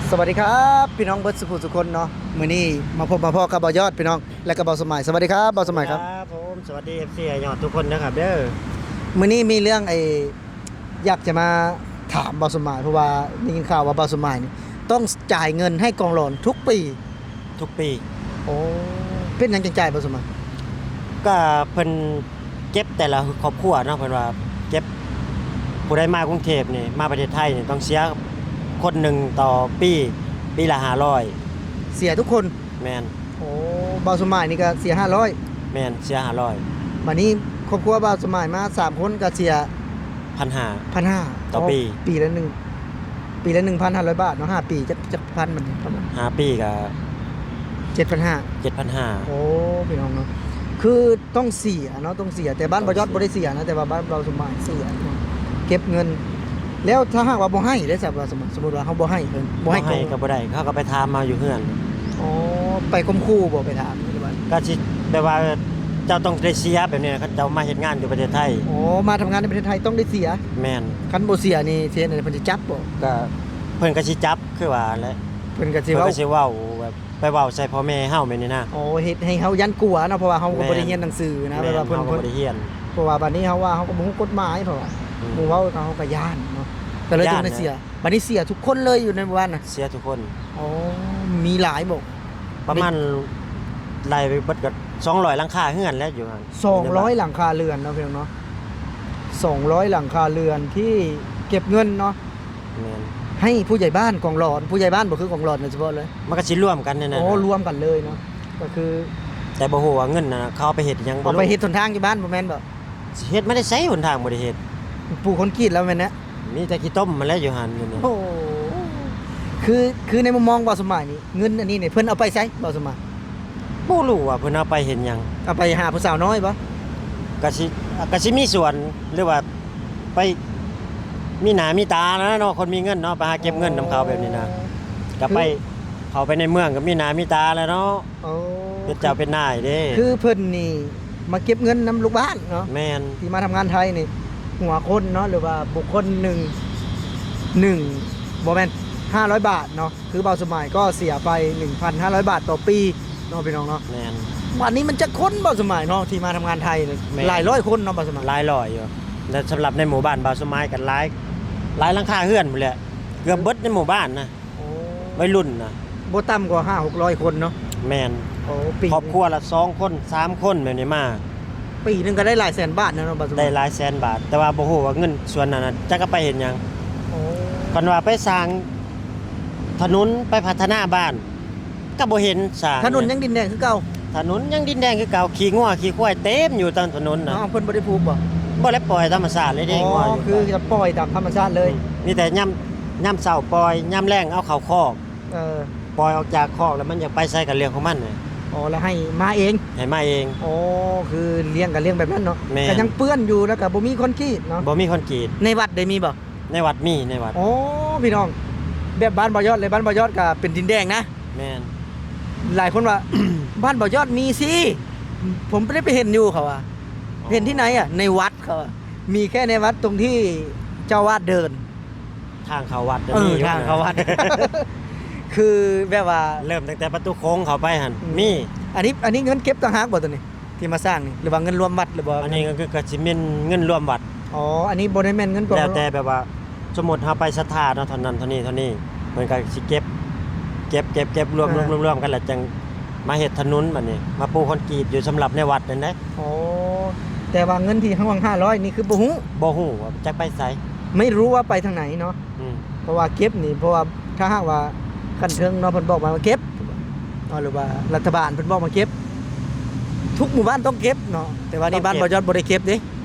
ສະຫວັດດີຄັບ ພີ່ນ້ອງເບິດສູ່ຜູ້ສູ່ຄົນເນາະ. ມື້ນີ້ມາພົບມາພໍ້ກັບບ່າວຍອດ ພີ່ນ້ອງ ແລະກໍບ່າວສົມໝາຍ. ສະຫວັດດີຄັບບ່າວສົມໝາຍຄັບ. ຄັບຜົມ ສະຫວັດດີ ເອັຟຊີ ອ້າຍຍອດທຸກຄົນເດີຄັບເດີ. ມື້ນີ້ມີເລື່ອງ ໄອ້ ຢາກຈະມາຖາມບ່າວສົມໝາຍ ເພາະວ່າໄດ້ຍິນຂ່າວວ່າບ່າວສົມໝາຍນີ້ຕ້ອງຈ່າຍເງິນໃຫ້ກອງຫຼອນທຸກປີ. ທຸກປີ. ໂອ້ ເປັນຫຍັງຈັ່ງຈ່າຍ ບ່າວສົມໝາຍ? ກໍເພິ່ນເກັບແຕ່ລະຄອບຄົວເນາະ ເພິ່ນວ່າເກັບ ຜູ້ໃດມາກຸງເທບນີ້ ມາປະເທດໄທນີ້ ຕ້ອງເສຍຄົນໜຶ່ງຕໍ່ປີ ປີລະຫ້າຮ້ອຍ. ເສຍທຸກຄົນ? ແມ່ນ. ໂອ້ ບ່າວສົມໝາຍນີ້ກໍເສຍຫ້າຮ້ອຍ? ແມ່ນ ເສຍຫ້າຮ້ອຍ. ບາດນີ້ຄອບຄົວບ່າວສົມໝາຍມາສາມຄົນກໍເສຍ ພັນຫ້າ ພັນຫ້າ ຕໍ່ປີ. ອໍ ປີລະໜຶ່ງ ປີລະໜຶ່ງພັນຫ້າຮ້ອຍບາດເນາະ. ຫ້າປີ ຈັກ ຈັກພັນມັນປະມານ? ຫ້າປີກໍ ເຈັດພັນຫ້າ ເຈັດພັນຫ້າ. ໂອ້ ພີ່ນ້ອງເນາະ ຄືຕ້ອງເສຍເນາະ ຕ້ອງເສຍ. ແຕ່ບ້ານບ່າວຍອດບໍ່ໄດ້ເສຍນະ ແຕ່ວ່າບ້ານບ່າວສົມໝາຍເສຍເນາະ ເກັບເງິນ. ແລ້ວຖ້າຫາກວ່າບໍ່ໃຫ້ເດ້ ສະ ສະ ສົມມຸດວ່າເຮົາບໍ່ໃຫ້ເພິ່ນ ບໍ່ໃຫ້ ບໍ່ໃຫ້ກໍບໍ່ໄດ້ ເຂົາກໍໄປຖາມມາຢູ່ເຮືອນ. ອໍ ໄປຂົ່ມຂູ່ບໍ່ ໄປຖາມຢູ່ບ້ານ? ກໍຊິແບບວ່າ ເຈົ້າຕ້ອງໄດ້ເສຍແບບນີ້ນະ ຄັນເຈົ້າມາເຮັດງານຢູ່ປະເທດໄທ. ອໍ ມາທຳງານໃນປະເທດໄທຕ້ອງໄດ້ເສຍ? ແມ່ນ. ຄັນບໍ່ເສຍນີ້ ເຮັດໃດ ເພິ່ນຊິຈັບບໍ່? ກໍເພິ່ນກໍຊິຈັບ ຄືວ່າຫັ້ນແຫຼະ. ເພິ່ນກໍຊິ ເພິ່ນ ເວົ້າ ກໍຊິເວົ້າແບບ ໄປເວົ້າໃສ່ພໍ່ແມ່ເຮົາແບບນີ້ນະ. ໂອ້ ເຮັດໃຫ້ເຮົາຢ້ານກົວເນາະ ເພາະວ່າເຮົາກໍບໍ່ໄດ້ ແມ່ນ ຮຽນໜັງສືນະ. ແມ່ນ ແບບວ່າເພິ່ນ ເຮົາກໍບໍ່ໄດ້ຮຽນ ເພາະວ່າບາດນີ້ເຮົາວ່າເຮົາກໍບໍ່ຮູ້ກົດໝາຍ ເພາະວ່າ ອືມ ໝູ່ເວົ້າເຮົາກໍຢ້ານເນາະ ກໍເລີຍ ຢ້ານ ຈຶ່ງໄດ້ເສຍ. ບາດນີ້ເສຍທຸກຄົນເລີຍຢູ່ໃນໝູ່ບ້ານນະ? ເສຍທຸກຄົນ. ໂອ້ ມີຫຼາຍບໍ່? ປະມານ ໄລ່ໄປເບິດກໍສອງຮ້ອຍຫຼັງຄາເຮືອນແຫຼະຢູ່ຫັ້ນ. ສອງຮ້ອຍຫຼັງຄາເຮືອນເນາະ ພີ່ນ້ອງເນາະ ສອງຮ້ອຍຫຼັງຄາເຮືອນທີ່ເກັບເງິນເນາະ. ແມ່ນ. ໃຫ້ຜູ້ໃຫຍ່ບ້ານ ກອງຫຼອນ ຜູ້ໃຫຍ່ບ້ານບໍ່ ຄືກອງຫຼອນໂດຍສະເພາະເລີຍ ມັນກໍຊິລວມກັນນັ້ນນະ. ໂອ້ ລວມກັນເລີຍເນາະ ກໍຄື ແຕ່ບໍ່ຮູ້ວ່າເງິນນະ ເຂົາເອົາໄປເຮັດຫຍັງບໍ່ ເອົາໄປເຮັດຫົນທາງຢູ່ບ້ານບໍ່ແມ່ນບໍ່? ຊິເຮັດມາແຕ່ໃສຫົນທາງບໍ່ໄດ້ເຮັດ. ປູກຄອນກຣີດແລ້ວແມ່ນນະ? ມີແຕ່ຂີ້ຕົມຫັ້ນແຫຼະຢູ່ຫັ້ນຢູ່ນີ້. ໂອ້ ຄື ຄືໃນມຸມມອງບ່າວສົມໝາຍນີ້ ເງິນອັນນີ້ນີ້ເພິ່ນເອົາໄປໃສ ບ່າວສົມໝາຍ? ບໍ່ຮູ້ວ່າເພິ່ນເອົາໄປເຮັດຫຍັງ. ເອົາໄປຫາຜູ້ສາວນ້ອຍບໍ່? ກະຊິ ກະຊິມີສ່ວນ ຫຼືວ່າໄປມີໜ້າມີຕາແລ້ວເນາະ ຄົນມີເງິນເນາະ ໄປຫາເກັບເງິນນຳເຂົາແບບນີ້ນະ. ອໍ ກະໄປ ຄື ເຂົ້າໄປໃນເມືອງກໍມີໜ້າມີຕາແລ້ວເນາະ. ໂອ້ ເປັນເຈົ້າເປັນນາຍເດ້. ຄືເພິ່ນນີ້ມາເກັບເງິນນຳລູກບ້ານເນາະ. ແມ່ນ. ທີ່ມາທຳງານໄທນີ້ ຫົວຄົນເນາະ ຫຼືວ່າບຸກຄົນໜຶ່ງ ໜຶ່ງ ບໍ່ແມ່ນ ຫ້າຮ້ອຍບາດເນາະ. ຄືບ່າວສົມໝາຍກໍເສຍໄປໜຶ່ງພັນຫ້າຮ້ອຍບາດຕໍ່ປີເນາະ ພີ່ນ້ອງເນາະ. ແມ່ນ. ບາດນີ້ມັນຈັກຄົນບ່າວສົມໝາຍເນາະ ທີ່ມາທຳງານໄທນີ້? ແມ່ນ. ຫຼາຍຮ້ອຍຄົນເນາະ ບ່າວສົມໝາຍ? ຫຼາຍຮ້ອຍຢູ່ ແລະ ສຳລັບໃນໝູ່ບ້ານບ່າວສົມໝາຍກໍຫຼາຍ ຫຼາຍຫຼັງຄາເຮືອນພຸ້ນແຫຼະ ເກືອບເບິດໃນໝູ່ບ້ານນະ. ໂອ້ ໄວລຸ້ນນະ ບໍ່ຕ່ຳກວ່າຫ້າຫົກຮ້ອຍຄົນເນາະ. ແມ່ນ. ໂອ້ ປີ ຄອບຄົວລະສອງຄົນ ສາມຄົນແບບນີ້ມາ ປີໜຶ່ງກໍໄດ້ຫຼາຍແສນບາດແລ້ວເນາະ ບ່າວສົມໝາຍ? ໄດ້ຫຼາຍແສນບາດ ແຕ່ວ່າບໍ່ຮູ້ວ່າເງິນສ່ວນນັ້ນນະ ຈັກເອົາໄປເຮັດຫຍັງ. ໂອ້ ຄັນວ່າໄປສ້າງຖະໜົນ ໄປພັດທະນາບ້ານ ກໍບໍ່ເຫັນສ້າງ. ຖະໜົນຍັງດິນແດງຄືເກົ່າ? ຖະໜົນຍັງດິນແດງຄືເກົ່າ ຂີ້ງົວຂີ້ຄວາຍເຕັມຢູ່ຕາມຖະໜົນນະ. ເອົ້າ ເພິ່ນບໍ່ໄດ້ຜູກບໍ່? ບໍ່ ແລ້ວປ່ອຍທຳມະຊາດເລີຍເດ້. ອໍ ງົວຢູ່ ຄືຈະປ່ອຍຕາມທຳມະຊາດເລີຍ. ອືມ ມີແຕ່ຍາມ ຍາມເຊົ້າປ່ອຍ ຍາມແລງເອົາເຂົ້າຄອກ. ເອີ ປ່ອຍອອກຈາກຄອກແລ້ວມັນຢາກໄປໃສກໍເລື່ອງຂອງມັນ. ອໍ ແລ້ວໃຫ້ມາເອງ? ໃຫ້ມາເອງ. ອໍ ຄືລ້ຽງກໍລ້ຽງແບບນັ້ນເນາະ. ແມ່ນ. ກໍຍັງເປື້ອນຢູ່ ແລ້ວກໍບໍ່ມີຄອນກຣີດເນາະ. ບໍ່ມີຄອນກຣີດ. ໃນວັດເດ້ມີບໍ່? ໃນວັດມີ ໃນວັດ. ໂອ້ ພີ່ນ້ອງ ແບບບ້ານບ່າວຍອດເລີຍ ບ້ານບ່າວຍອດກໍເປັນດິນແດງນະ. ແມ່ນ. ຫຼາຍຄົນວ່າ ບ້ານບ່າວຍອດມີຊິ ຜົມໄດ້ໄປເຫັນຢູ່ ເຂົາວ່າ. ອໍ ເຫັນທີ່ໃນອະ? ໃນວັດ ເຂົາວ່າ ມີແຄ່ໃນວັດ ຕົງທີ່ເຈົ້າອາວາດເດີນ ທາງເຂົ້າວັດ. ເອີ ມີຢູ່ ທາງເຂົ້າວັດ ຄືແບບວ່າ ເລີ່ມຕັ້ງແຕ່ປະຕູໂຂງເຂົ້າໄປຫັ້ນ ອືມ ມີ. ອັນນີ້ ອັນນີ້ເງິນເກັບຕ່າງຫາກບໍ່ ໂຕນີ້? ທີ່ມາສ້າງນີ້ ຫຼືວ່າເງິນລວມວັດ ຫຼືບໍ່? ອັນນີ້ກໍຄື ກໍຊິແມ່ນເງິນລວມວັດ. ອໍ ອັນນີ້ບໍ່ໄດ້ແມ່ນເງິນກອງ ແລ້ວແຕ່ແບບວ່າ ສົມມຸດເຮົາໄປສັດທາເນາະ ເທົ່ານັ້ນເທົ່ານີ້ເທົ່ານີ້ ເພິ່ນກໍຊິເກັບ ເກັບ ເກັບ ເກັບ ລວມ ອ່າ ລວມ ລວມ ລວມກັນ ແລ້ວຈັ່ງມາເຮັດຖະໜົນ ບັດນີ້ມາປູຄອນກຣີດຢູ່ສຳລັບໃນວັດນັ້ນເດ້. ອໍ ແຕ່ວ່າເງິນທີ່ຫ້ອງຫ້າຮ້ອຍນີ້ຄືບໍ່ຮູ້? ບໍ່ຮູ້ວ່າຈັກໄປໃສ ໄມ່ຮູ້ວ່າໄປທາງໃນເນາະ. ອືມ ເພາະວ່າເກັບນີ້ ເພາະວ່າຖ້າຫາກວ່າຂັ້ນເທິງເນາະ ເພິ່ນບອກມາວ່າເກັບເນາະ ຫຼືວ່າລັດຖະບານເພິ່ນບອກມາເກັບ ທຸກໝູ່ບ້ານຕ້ອງເກັບເນາະ. ແຕ່ວ່ານີ້ ຕ້ອງເກັບ ບ້ານບ່າວຍອດບໍ່ໄດ້ເກັບເດ້.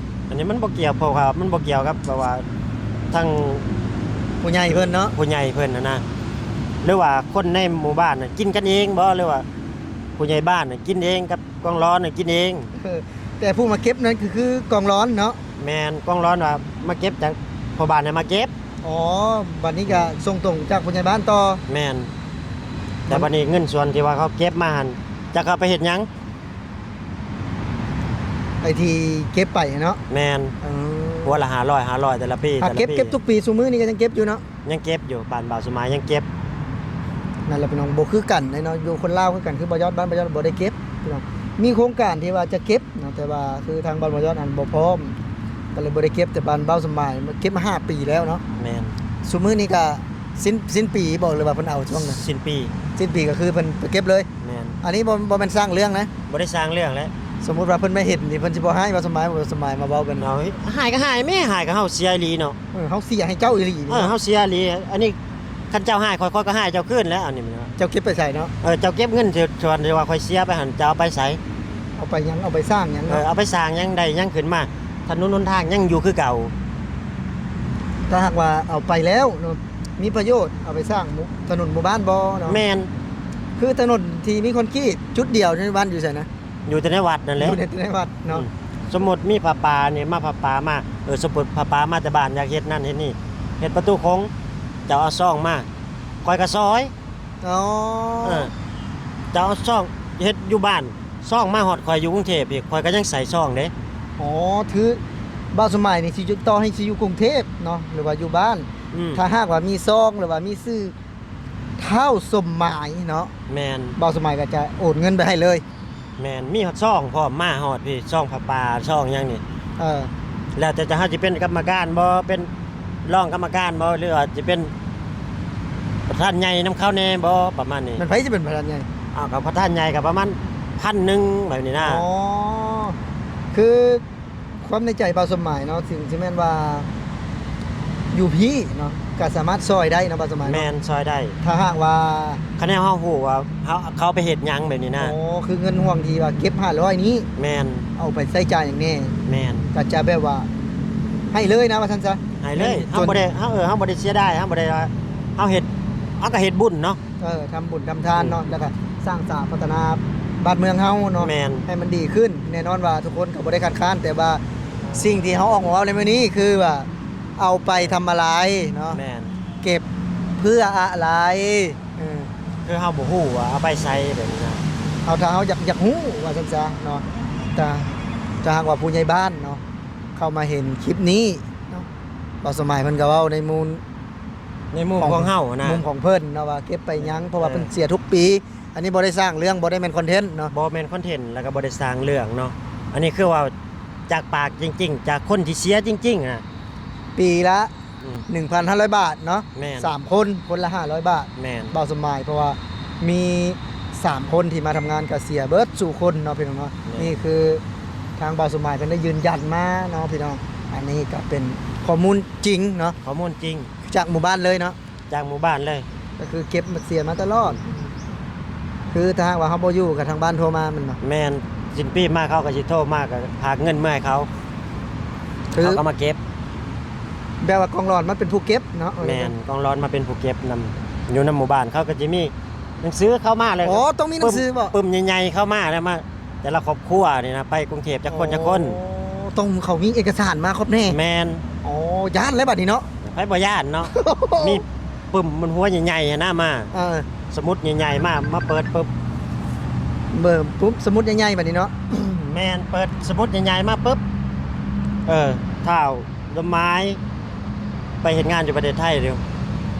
ອັນນີ້ມັນບໍ່ກ່ຽວ ເພາະວ່າມັນບໍ່ກ່ຽວກັບແບບວ່າທາງຜູ້ໃຫຍ່ເພິ່ນເນາະ ຜູ້ໃຫຍ່ເພິ່ນຫັ້ນນະ ຫຼືວ່າຄົນໃນໝູ່ບ້ານນະກິນກັນເອງບໍ່ ຫຼືວ່າຜູ້ໃຫຍ່ບ້ານນະກິນເອງກັບ ກອງຫຼອນນະກິນເອງ. ເອີ ແຕ່ຜູ້ມາເກັບນັ້ນກໍຄືກອງຫຼອນເນາະ. ແມ່ນ ກອງຫຼອນວ່າມາເກັບ ຈາກພໍ່ບ້ານໃຫ້ມາເກັບ. ອໍ ບັດນີ້ກໍ ອືມ ສົ່ງຕົງຈາກຜູ້ໃຫຍ່ບ້ານຕໍ່. ແມ່ນ. ແຕ່ບັດນີ້ເງິນສ່ວນທີ່ວ່າເຂົາເກັບມາຫັ້ນ ຈັກເຂົາໄປເຮັດຫຍັງ? ໄອ້ທີ່ເກັບໄປເນາະ. ແມ່ນ. ເອີ ຫົວລະຫ້າຮ້ອຍ ຫ້າຮ້ອຍ ແຕ່ລະປີ ຫາ ແຕ່ລະປີ ເກັບ ເກັບທຸກປີ ຊຸມື້ນີ້ກໍຍັງເກັບຢູ່ເນາະ. ຍັງເກັບຢູ່ ບ້ານບ່າວສົມໝາຍຍັງເກັບ. ນັ້ນແຫຼະພີ່ນ້ອງ ບໍ່ຄືກັນເດ້ເນາະ ຢູ່ຄົນລາວຄືກັນ ຄືບ່າວຍອດ ບ້ານບ່າວຍອດບໍ່ໄດ້ເກັບພີ່ນ້ອງ ມີໂຄງການທີ່ວ່າຈະເກັບເນາະ ແຕ່ວ່າຄືທາງບ້ານບ່າວຍອດຫັ້ນບໍ່ພ້ອມ ກໍເລີຍບໍ່ໄດ້ເກັບ ແຕ່ບ້ານບ່າວສົມໝາຍເກັບມາຫ້າປີແລ້ວເນາະ. ແມ່ນ ຊຸມື້ນີ້ກໍສິ້ນ ສິ້ນປີບໍ ຫຼືວ່າເພິ່ນເອົາຊ່ວງໃດ? ສິ້ນປີ ສິ້ນປີກໍຄືເພິ່ນໄປເກັບເລີຍ. ແມ່ນ ອັນນີ້ບໍ່ ບໍ່ແມ່ນສ້າງເລື່ອງນະ? ບໍ່ໄດ້ສ້າງເລື່ອງແຫຼະ. ສົມມຸດວ່າເພິ່ນມາເຫັນນີ້ ເພິ່ນຊິບໍ່ຮ້າຍບໍ່ ສະໝາຍ ສະໝາຍມາເວົ້າກັນ ເຮົາ ຮ້າຍກໍຮ້າຍແມ້ ຮ້າຍກໍເຮົາເສຍອີ່ຫຼີເນາະ. ເອີ ເຮົາເສຍໃຫ້ເຈົ້າອີ່ຫຼີ ເອີ ເຮົາເສຍອີ່ຫຼີ. ອັນນີ້ຄັນເຈົ້າຮ້າຍຂ້ອຍ ຂ້ອຍກໍຮ້າຍເຈົ້າຄືນແຫຼະ ອັນນີ້ນະ. ເຈົ້າເກັບໄປໃສເນາະ? ເອີ ເຈົ້າເກັບເງິນສ່ວນທີ່ວ່າຂ້ອຍເສຍໄປຫັ້ນ ເຈົ້າເອົາໄປໃສ? ເອົາໄປຫຍັງ? ເອົາໄປສ້າງຫຍັງເນາະ? ເອີ ເອົາໄປສ້າງຫຍັງ ໄດ້ຫຍັງຂຶ້ນມາ? ຖະໜົນຫົນທາງຍັງຢູ່ຄືເກົ່າ. ຖ້າຫາກວ່າເອົາໄປແລ້ວເນາະ ມີປະໂຫຍດ ເອົາໄປສ້າງໝູ່ ຖະໜົນໝູ່ບ້ານບໍ່ເນາະ? ແມ່ນ ຄືຖະໜົນທີ່ມີຄອນກຣີດຈຸດດຽວໃນບ້ານຢູ່ໃສນະ? ຢູ່ແຕ່ໃນວັດນັ້ນແຫຼະ ຢູ່ແຕ່ໃນວັດເນາະ. ອືມ ສົມມຸດມີຜ້າປ່ານີ້ ມາຜ້າປ່າມາ ເອີ ສົມມຸດຜ້າປ່າມາແຕ່ບ້ານ ຢາກເຮັດນັ້ນເຮັດນີ້ ເຮັດປະຕູໂຂງ ເຈົ້າເອົາຊອງມາ ຂ້ອຍກໍຊອຍ. ອໍ ເອີ ເຈົ້າເອົາຊອງເຮັດຢູ່ບ້ານ ຊອງມາຮອດຂ້ອຍຢູ່ກຸງເທບອີກ ຂ້ອຍກໍຍັງໃສ່ຊອງເດ້. ອໍ ຖື ບ່າວສົມໝາຍນີ້ຊິຢູ່ ຕໍ່ໃຫ້ຊິຢູ່ກຸງເທບເນາະ ຫຼືວ່າຢູ່ບ້ານ ອືມ ຖ້າຫາກວ່າມີຊອງ ຫຼືວ່າມີຊື່ທ້າວສົມໝາຍເນາະ ແມ່ນ ບ່າວສົມໝາຍກໍຈະໂອນເງິນໄປໃຫ້ເລີຍ. ແມ່ນ ມີຮອດຊອງພ້ອມ ມາຮອດພີ້ ຊອງຜ້າປ່າ ຊອງຫຍັງນີ້. ເອີ ແລ້ວແຕ່ເຮົາຊິເປັນກຳມະການບໍ່ ເປັນຮອງກຳມະການບໍ່ ຫຼືວ່າຊິເປັນປະທານໃຫຍ່ນຳເຂົາແດ່ບໍ່ ປະມານນີ້. ແມ່ນໃຜຊິເປັນປະທານໃຫຍ່? ອ້າວ ກໍປະທານໃຫຍ່ກໍປະມານພັນໜຶ່ງແບບນີ້ນະ. ອໍ ຄື ຄວາມໃນໃຈບ່າວສົມໝາຍເນາະ ເຖິງຊິແມ່ນວ່າຢູ່ພີ້ເນາະ ກໍສາມາດຊ່ອຍໄດ້ເນາະ ບ່າວສົມໝາຍເນາະ. ແມ່ນ ຊ່ອຍໄດ້ ຖ້າຫາກວ່າ ຄະແນນເຮົາຮູ້ວ່າເຮົາ ເຂົາເອົາໄປເຮັດຫຍັງແບບນີ້ນະ. ອໍ ຄືເງິນຮ່ວງທີ່ວ່າເກັບຫ້າຮ້ອຍນີ້ ແມ່ນ ເອົາໄປໃຊ້ຈ່າຍຫຍັງແດ່? ແມ່ນ ກໍຈະແບບວ່າໃຫ້ເລີຍນະ ວ່າຊັ້ນຊະ. ໃຫ້ເລີຍ ເຮົາບໍ່ໄດ້ ເຮົາ ເອີ ເຮົາບໍ່ໄດ້ເສຍດາຍ ເຮົາບໍ່ໄດ້ວ່າ ເຮົາເຮັດ ເຮົາກໍເຮັດບຸນເນາະ. ເອີ ທຳບຸນທຳທານເນາະ ອືມ ແລ້ວກໍສ້າງສາພັດທະນາບ້ານເມືອງເຮົາເນາະ ແມ່ນ ໃຫ້ມັນດີຂຶ້ນ. ແນ່ນອນວ່າທຸກຄົນກໍບໍ່ໄດ້ຄັດຄ້ານ ແຕ່ວ່າສິ່ງທີ່ເຮົາອອກມາເວົ້າໃນມື້ນີ້ ຄືວ່າເອົາໄປທຳອະໄລເນາະ. ແມ່ນ ເກັບເພື່ອອະໄລ? ເອີ ຄືເຮົາບໍ່ຮູ້ວ່າເອົາໄປໃສແບບນີ້ນະ. ເຮົາ ຖ້າເຮົາຢາກ ຢາກຮູ້ວ່າຊັ້ນຊະເນາະ ຖ້າ ຖ້າຫາກວ່າຜູ້ໃຫຍ່ບ້ານເນາະ ເຂົ້າມາເຫັນຄລິບນີ້ເນາະ ບ່າວສົມໝາຍເພິ່ນກໍເວົ້າໃນມູນ ໃນມຸມຂອງເຮົານະ ມຸມຂອງເພິ່ນເນາະ ວ່າເກັບໄປຫຍັງ ເພາະວ່າເພິ່ນເສຍທຸກປີ. ອັນນີ້ບໍ່ໄດ້ສ້າງເລື່ອງ ບໍ່ໄດ້ແມ່ນຄອນເທັນເນາະ ບໍ່ແມ່ນຄອນເທັນ ແລ້ວກໍບໍ່ໄດ້ສ້າງເລື່ອງເນາະ. ອັນນີ້ຄືເວົ້າຈາກປາກຈິງໆ ຈາກຄົນທີ່ເສຍຈິງໆນະ. ປີລະ ອືມ ໜຶ່ງພັນຫ້າຮ້ອຍບາດເນາະ. ແມ່ນ ສາມຄົນ ຄົນລະຫ້າຮ້ອຍບາດ. ແມ່ນ ບ່າວສົມໝາຍ ເພາະວ່າມີສາມຄົນທີ່ມາທຳງານ ກໍເສຍເບິດສູ່ຄົນເນາະ ພີ່ນ້ອງເນາະ. ແມ່ນ ນີ້ຄືທາງບ່າວສົມໝາຍເພິ່ນໄດ້ຢືນຢັນມາເນາະ ພີ່ນ້ອງ. ອັນນີ້ກໍເປັນຂໍ້ມູນຈິງເນາະ ຂໍ້ມູນຈິງ ຈາກໝູ່ບ້ານເລີຍເນາະ ຈາກໝູ່ບ້ານເລີຍ ກໍຄືເກັບມາເສຍມາຕະຫຼອດ. ຄືຖ້າຫາກວ່າເຮົາບໍ່ຢູ່ ກໍທາງບ້ານໂທມາແມ່ນບໍ່? ແມ່ນ ສິ້ນປີມາເຂົາກໍຊິໂທມາ ກໍພາກເງິນມາໃຫ້ເຂົາ ຄືເຂົາກໍມາເກັບ. ແບບວ່າກອງຫຼອນມາເປັນຜູ້ເກັບເນາະ. ແມ່ນ ກອງຫຼອນມາເປັນຜູ້ເກັບນຳ ຢູ່ນຳໝູ່ບ້ານ ເຂົາກໍຊິມີໜັງສືເຂົ້າມາແລ້ວ. ອໍ ຕ້ອງມີໜັງສືບໍ? ປຶ້ມ ປຶ້ມໃຫຍ່ໆເຂົ້າມາແລ້ວ ມາ ແຕ່ລະຄອບຄົວນີ້ນະ ໄປກຸງເທບຈັກຄົນ ອໍ ຈັກຄົນ ຕ້ອງເຂົາມີເອກະສານມາຄົບແນ່. ແມ່ນ ອໍ ຢ້ານແລ້ວບັດນີ້ເນາະ ໃຜບໍ່ຢ້ານເນາະ. ມີປຶ້ມມັນຫົວໃຫຍ່ໆຫັ້ນນະມາ ເອີ ສະໝຸດໃຫຍ່ໆມາ ມາເປີດປຶບ ເບິ່ງປຸບ ສະໝຸດໃຫຍ່ໆບັດນີ້ເນາະ. ແມ່ນ ເປີດສະໝຸດໃຫຍ່ໆມາປຶບ ເອີ ທ້າວສົມໝາຍໄປເຮັດງານຢູ່ປະເທດໄທເດ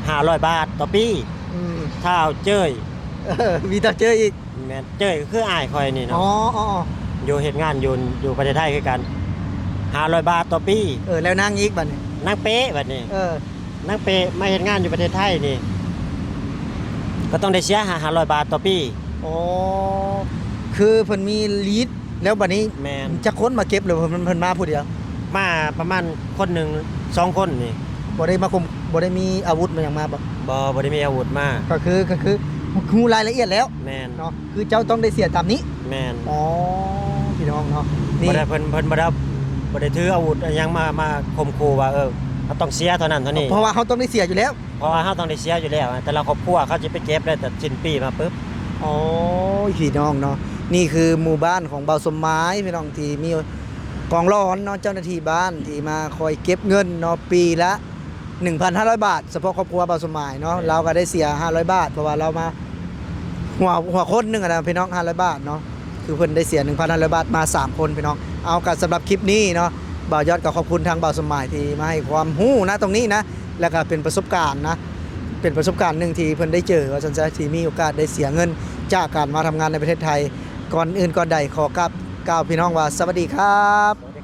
ຫ້າຮ້ອຍບາດຕໍ່ປີ. ອືມ ທ້າວເຈີຍ ເອີ ມີທ້າວເຈີຍອີກ. ແມ່ນ ເຈີຍກໍຄືອ້າຍຂ້ອຍນີ້ເນາະ. ອໍ ອໍ ອໍ ຢູ່ເຮັດງານຢູ່ ຢູ່ປະເທດໄທຄືກັນ ຫ້າຮ້ອຍບາດຕໍ່ປີ. ເອີ ແລ້ວນາງອີກບັດນີ້ ນາງເປ້ບັດນີ້. ເອີ ນາງເປ້ມາເຮັດງານຢູ່ປະເທດໄທນີ້ ກໍຕ້ອງໄດ້ເສຍຫ້າ ຫ້າຮ້ອຍບາດຕໍ່ປີ. ອໍ ຄືເພິ່ນມີລີດ ແລ້ວບັດນີ້ ແມ່ນ ຈັກຄົນມາເກັບ ຫຼືວ່າເພິ່ນ ເພິ່ນມາຜູ້ດຽວ? ມາປະມານຄົນໜຶ່ງ ສອງຄົນນີ້. ບໍ່ໄດ້ມາຂົ່ມ ບໍ່ໄດ້ມີອາວຸດມາຫຍັງມາບໍ? ບໍ່ ບໍ່ໄດ້ມີອາວຸດມາ. ກໍຄື ກໍຄືຮູ້ລາຍລະອຽດແລ້ວ. ແມ່ນ ເນາະ ຄືເຈົ້າຕ້ອງໄດ້ເສຍຕາມນີ້. ແມ່ນ ອໍ ພີ່ນ້ອງເນາະ ນີ້ ບໍ່ໄດ້ ເພິ່ນ ເພິ່ນບໍ່ໄດ້ ບໍ່ໄດ້ຖືອາວຸດອີ່ຫຍັງມາ ມາຂົ່ມຂູ່ວ່າ ເອີ ເຮົາຕ້ອງເສຍເທົ່ານັ້ນເທົ່ານີ້. ເພາະວ່າເຮົາຕ້ອງໄດ້ເສຍຢູ່ແລ້ວ. ເພາະວ່າເຮົາຕ້ອງໄດ້ເສຍຢູ່ແລ້ວ ແຕ່ລະຄອບຄົວເຂົາຊິໄປເກັບໄດ້ແຕ່ສິ້ນປີມາປຶບ. ໂອ້ຍ ພີ່ນ້ອງເນາະ ນີ້ຄືໝູ່ບ້ານຂອງບ່າວສົມໝາຍ ພີ່ນ້ອງ ທີ່ມີກອງຫຼອນເນາະ ເຈົ້າໜ້າທີ່ບ້ານທີ່ມາຄອຍເກັບເງິນເນາະ ປີລະໜຶ່ງພັນຫ້າຮ້ອຍບາດ ສະເພາະຄອບຄົວບ່າວສົມໝາຍເນາະ. ແມ່ນ ລາວກໍໄດ້ເສຍຫ້າຮ້ອຍບາດ ເພາະວ່າລາວມາ ຫົວ ຫົວຄົນໜຶ່ງຫັ້ນນະ ພີ່ນ້ອງ ຫ້າຮ້ອຍບາດເນາະ ຄືເພິ່ນໄດ້ເສຍໜຶ່ງພັນຫ້າຮ້ອຍບາດມາສາມຄົນ ພີ່ນ້ອງ. ເອົາ ກໍສຳລັບຄລິບນີ້ເນາະ ບ່າວຍອດກໍຂອບຄຸນທາງບ່າວສົມໝາຍທີ່ມາໃຫ້ຄວາມຮູ້ນະ ຕົງນີ້ນະ ແລ້ວກໍເປັນປະສົບການນະ ເປັນປະສົບການໜຶ່ງທີ່ເພິ່ນໄດ້ເຈີ ວ່າຊັ້ນຊະ ທີ່ມີໂອກາດໄດ້ເສຍເງິນຈາກການມາທຳງານໃນປະເທດໄທ. ກ່ອນອື່ນກ່ອນໃດ ຂໍກາບກ່າວພີ່ນ້ອງວ່າສະຫວັດດີຄັບ.